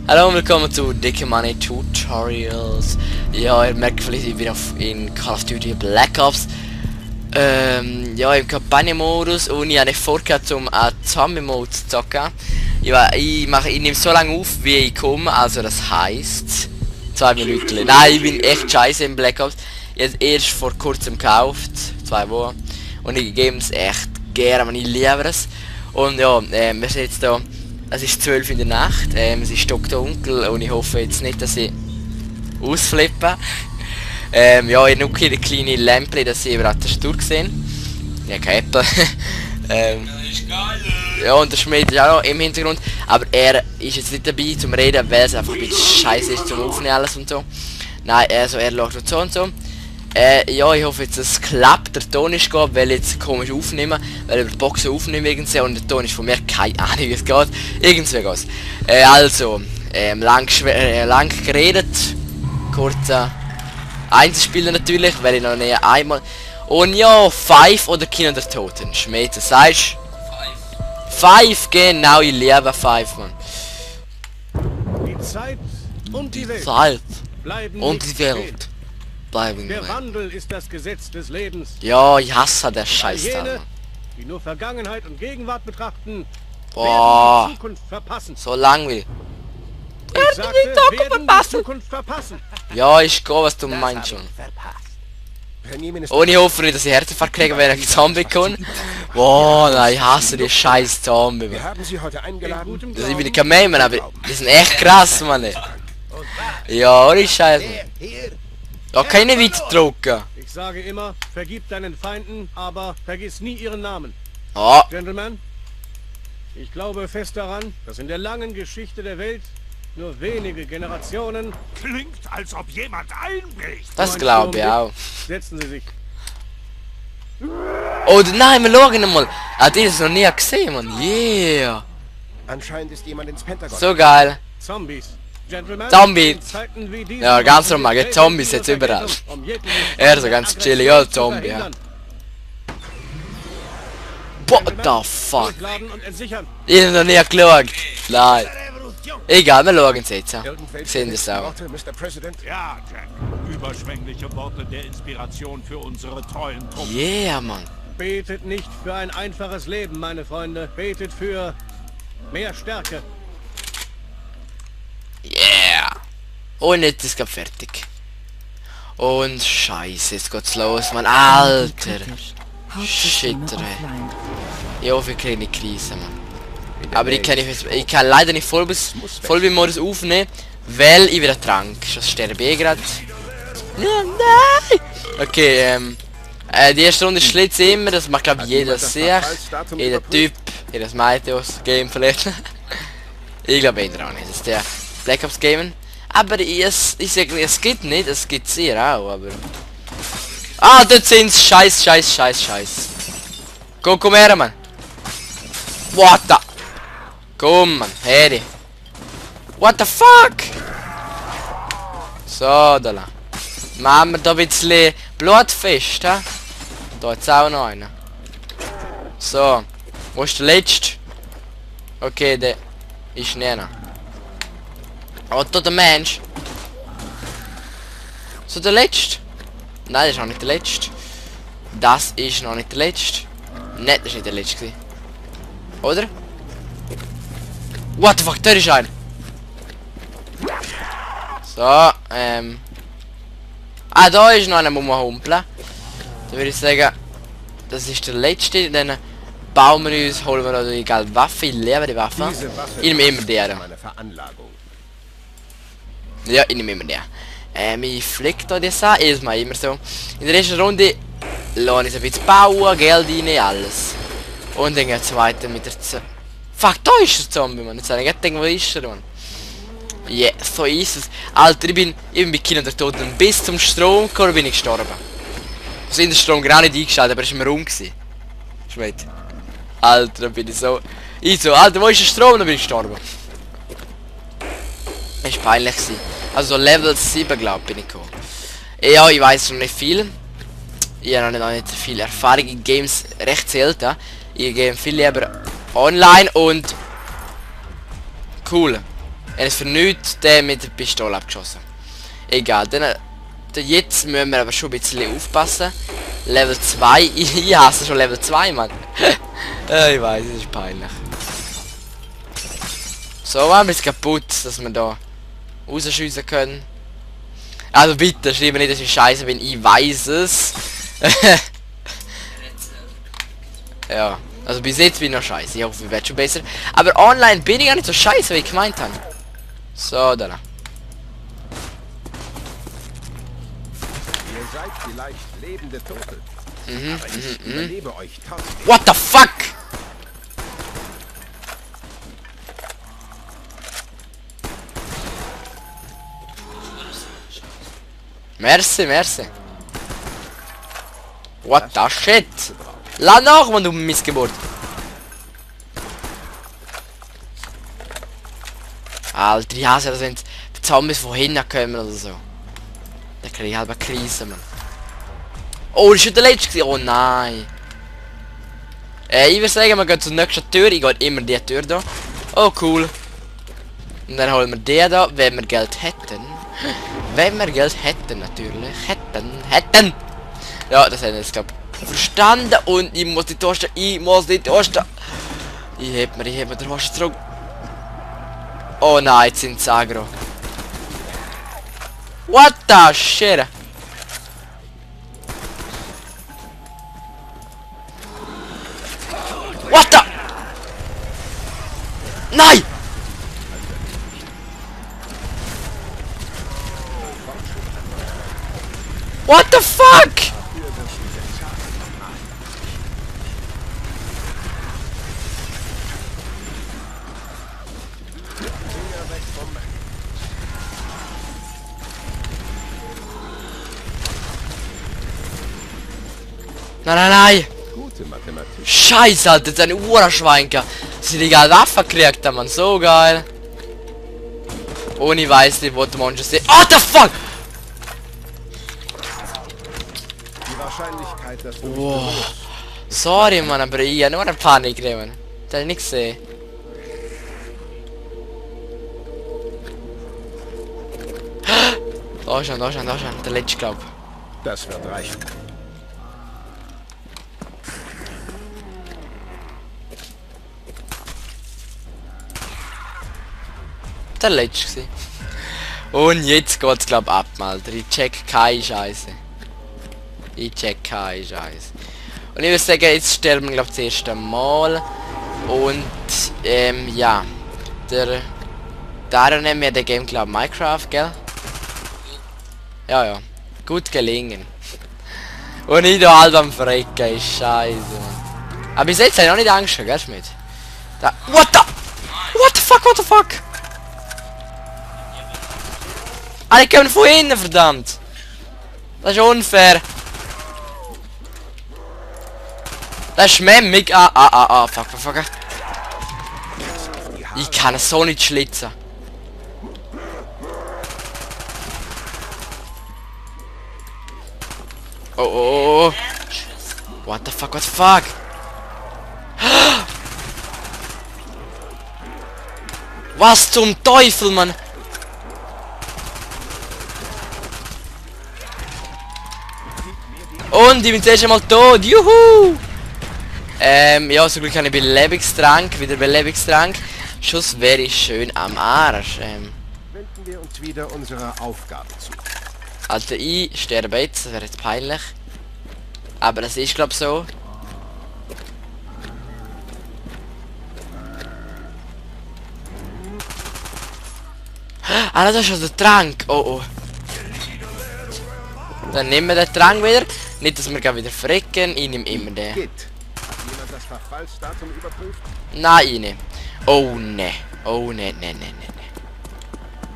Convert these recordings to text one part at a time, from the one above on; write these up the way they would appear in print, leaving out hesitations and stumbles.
Hallo und willkommen zu Dicke Money Tutorials. Ja, ihr merkt vielleicht, ich bin in Call of Duty Black Ops. Ja, im Kampagnenmodus und ich habe nicht vorgehabt, um einen Zombie-Mode zu zocken. Ich nehme so lange auf, wie ich komme, also das heisst 2 Minuten. Nein, ich bin echt scheiße im Black Ops. Ich habe es erst vor kurzem gekauft, 2 Wochen. Und ich gebe es echt gerne, ich liebe es. Und ja, wir sind jetzt hier. Es ist 12 in der Nacht, es ist stockdunkel und ich hoffe jetzt nicht, dass ich ausflippe. Ja, ich habe noch hier eine kleine Lämpchen, dass ich überhaupt das durchsehen. Ja, kein Apple. Ja, und der Schmied ist auch noch im Hintergrund, aber er ist jetzt nicht dabei zum Reden, weil es einfach ein bisschen scheiße ist zum Aufnehmen alles und so. Nein, also er schaut so und so. Ja, ich hoffe jetzt, dass es klappt, der Ton ist gut, weil ich jetzt komisch aufnehmen, weil über die Boxen aufnehmen irgendwie und der Ton ist von mir keine Ahnung, wie es geht. Irgendwie geht's. Also, lang geredet, kurzer Einzelspieler natürlich, weil ich noch nie einmal. Und ja, 5 oder Kinder der Toten. Schmied, das heißt 5, genau, ich liebe 5, Mann. Die Zeit und die Welt Zeit bleiben und nicht die Welt. stehen. Der Wandel ist das Gesetz des Lebens. Ja, ich hasse der All Scheiß da, jene, Mann. die nur Vergangenheit und Gegenwart betrachten, Boah, werden die Zukunft verpassen. so langweilig. Ich sagte, werden die Zukunft verpassen. Ja, ist gut, was du meinst schon. Und ich hoffe nicht, dass ich Herzinfarkt kriege, wenn ich Zombie komme. Boah, nein, ich hasse die scheiß Zombie, Wir Mann. haben Sie heute eingeladen. Das bin ich kein Meme, aber die sind echt krass, Mann. Ja, ohne Scheiß. Da kann ich nicht weiter drucken. Ich sage immer, vergib deinen Feinden, aber vergiss nie ihren Namen. Oh, Gentlemen, ich glaube fest daran, dass in der langen Geschichte der Welt nur wenige Generationen... Klingt, als ob jemand einbricht. das glaube ich auch. Setzen Sie sich. Oh nein, wir schauen mal. Ah, die ist noch nie gesehen, Mann. Yeah. Anscheinend ist jemand ins Pentagon. So geil. Zombies. Gentlemen, Zombies. in Zeiten wie diesen Ja, ganz normal, sind geht Zombies jetzt überall. um jegliche Er so ganz chillig, ja, Aggression zu Zombie, ja. verhindern. What Gentlemen, the fuck? durchladen und entsichern. Ich hab noch nie geschaut. Nein. Egal, wir schauen es jetzt. Ja. Irgendwelche Sehen das auch. Worte, Mr. President? Ja, Jack. Überschwängliche Worte der Inspiration für unsere treuen Truppen. Yeah, Mann. Betet nicht für ein einfaches Leben, meine Freunde. Betet für mehr Stärke. Yeah. Und jetzt ist es fertig. Und scheiße, jetzt geht's los, Mann. Alter. Shit, ey. Ich hoffe, ich kriege eine Krise, Mann. Aber ich kann leider nicht Vollbildmodus aufnehmen, weil ich wieder trank. Schon sterbe ich gerade. Nein! Okay, die erste Runde schlitzt immer, das macht glaube ich jeder sich. Jeder Typ, jedes Mädchen, das Game vielleicht. Ich glaube jeder auch nicht, das ist der Black Ops Game. Aber ich sage, es geht nicht, es geht sehr auch, aber... Ah, dort sind's, scheiß. Komm her, Mann. What the... Komm, Mann, her. What the fuck? So, da lang. Machen wir da ein bisschen Blutfest, hä? Da jetzt auch noch einer. So. Wo ist der letzte? Okay, der ist näher. Oh, da der Mensch. So, der letzte? Nein, das ist noch nicht der letzte. Das ist noch nicht der letzte. Nein, das ist nicht der letzte gewesen. Oder? What the fuck, da ist einer. So, ah, da ist noch einer rumhumpeln. Da würde ich sagen, das ist der letzte. Dann bauen wir uns, holen wir noch die gelbe Waffe. Ich liebe die Waffe. Diese Waffe Ich nehme immer die. meine Veranlagung. Ja, ich nehme immer die. Ich fliege da das an. Jedes Mal immer so. In der ersten Runde lasse ich es ein bisschen bauen, Geld rein, alles. Und dann geht es weiter mit der Fuck, da ist der Zombie, Mann. Jetzt habe ich nicht gedacht, wo ist er, Mann. Ja, yeah, so ist es. Alter, ich bin bei Kinder der Toten. Bis zum Strom gekommen bin ich gestorben. Also in der Strom gerade nicht eingeschaltet, aber es war mir rum. Schmeckt. Alter, da bin ich so... Alter, wo ist der Strom? Dann bin ich gestorben. Das war peinlich. Also Level 7, glaube ich, bin ich gekommen. Ja, ich weiß noch nicht viel. Ich habe noch nicht viel Erfahrung in Games, recht selten. Ich gehe viel lieber online und cool. Er ist für nichts den mit der Pistole abgeschossen. Egal, dann jetzt müssen wir aber schon ein bisschen aufpassen. Level 2, ich hasse schon Level 2, Mann. Ich weiß, das ist peinlich. So, wir sind kaputt, dass wir da rausschiessen können. Also bitte, schreibe nicht, dass ich scheiße bin, ich weiß es. Ja, also bis jetzt bin ich noch scheiße, ich hoffe, ich werde schon besser. Aber online bin ich gar nicht so scheiße, wie ich gemeint habe. So, da. Ihr seid vielleicht lebende Tote. Aber ich überlebe euch trotzdem. What the fuck? Merci, merci. What the shit? Lass nach, wenn du Missgeburt. Alter, ich hasse das, wenn die Zombies von hinten kommen oder so. Da kriege ich halb eine Krise, Mann. Oh, das ist schon der letzte. Oh nein. Ich würde sagen, wir gehen zur nächsten Tür. Ich gehe immer die Tür da. Oh cool. Und dann holen wir die da, wenn wir Geld hätten. Wenn wir Geld hätten, natürlich. Hätten. Ja, das haben wir jetzt, glaube ich, verstanden. Und ich muss die Taste. Ich heb mir den Taste zurück. Oh nein, jetzt sind sie aggro. What the shit? What the? Nein! What the fuck? Nein. Gute Mathematik. Scheiße, Alter, das ist ein Urschweinker. Dass ich die geile Waffe gekriegt habe, Mann. So geil. Und ich weiß nicht, wo die Monster sind. What the fuck? Die Wahrscheinlichkeit, dass du Wow. Sorry, Mann, aber ich habe nur eine Panik, Mann. Das habe ich nicht gesehen. Da schon. Der letzte, glaub. Das wird reichen. Der letzte. Und jetzt geht's, glaub, ab, Alter. Ich check keine Scheiße. Und ich würde sagen, jetzt sterben wir, glaub, das erste Mal. Und, ja. Daran nehmen wir den Game, glaub, Minecraft, gell? Ja. Gut gelingen. Und ich da halt am Frecken, ist scheiße, Mann. Aber bis jetzt habe ich noch nicht Angst, gell, Schmidt? Da. What the fuck? Alle kommen von hinten, verdammt! Das ist unfair! Das ist schmemmig! Fuck. Ich kann es so nicht schlitzen. Oh. What the fuck? Was zum Teufel, Mann? Und ich bin zuerst einmal tot. Juhu! Ja, zum Glück habe ich wieder Belebungstrank. Schuss wäre ich schön am Arsch. Wenden wir uns wieder unserer Aufgabe zu. Alter, ich sterbe jetzt, das wäre jetzt peinlich. Aber das ist, glaub, so. Ah, das ist schon der Trank. Oh. Dann nehmen wir den Trank wieder. Nicht, dass wir wieder frecken. Ich nehme immer den. Hat jemand das Verfallsdatum überprüft? Nein, ich nehme. Oh ne.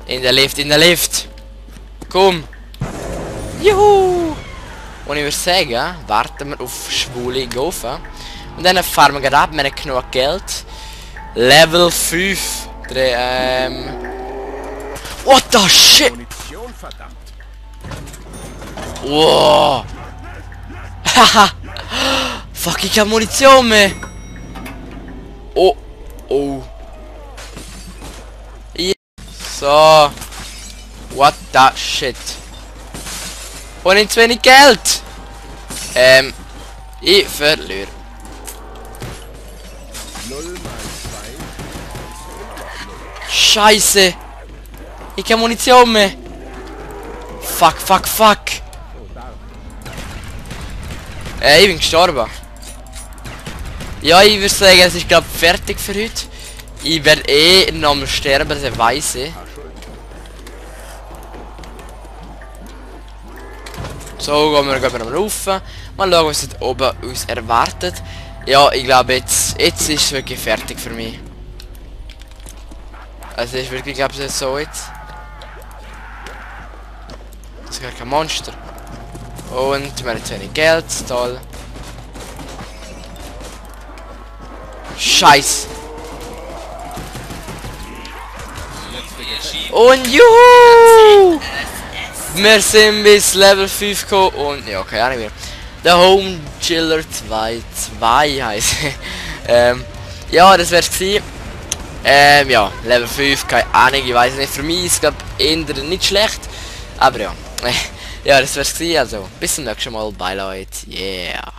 In der Lift. Komm. Juhu. Und ich würde sagen, warten wir auf schwule Gofen. Und dann fahren wir gerade ab, wir haben genug Geld. Level 5. What the shit? Munition, verdammt. Wow. Haha. Fuck, ich hab Munition mehr. Oh. So. What the shit. Und nicht zu wenig Geld. Ich verliere. 0 mal 2. Scheiße. Ich habe Munition mehr. Fuck, fuck, fuck. Ich bin gestorben. Ja, ich würde sagen, es ist glaube fertig für heute. Ich werde eh noch mal sterben, das weiss ich. So, gehen wir mal rauf. Mal schauen, was dort oben uns erwartet. Ja, ich glaube jetzt ist es wirklich fertig für mich. Also ist wirklich, glaube ich, so jetzt. Das ist gar kein Monster. Und wir haben zu wenig Geld, toll. Scheiß. Und juhu! Wir sind bis Level 5 gekommen und ja, keine Ahnung mehr. Der Home Chiller 2 heisst. Ja, das wär's gewesen. Ja, Level 5, keine Ahnung, ich weiß nicht. Für mich ist es glaube eher nicht schlecht. Aber ja. Ja, das wär's gewesen, also bis zum nächsten Mal. Bye Leute. Yeah.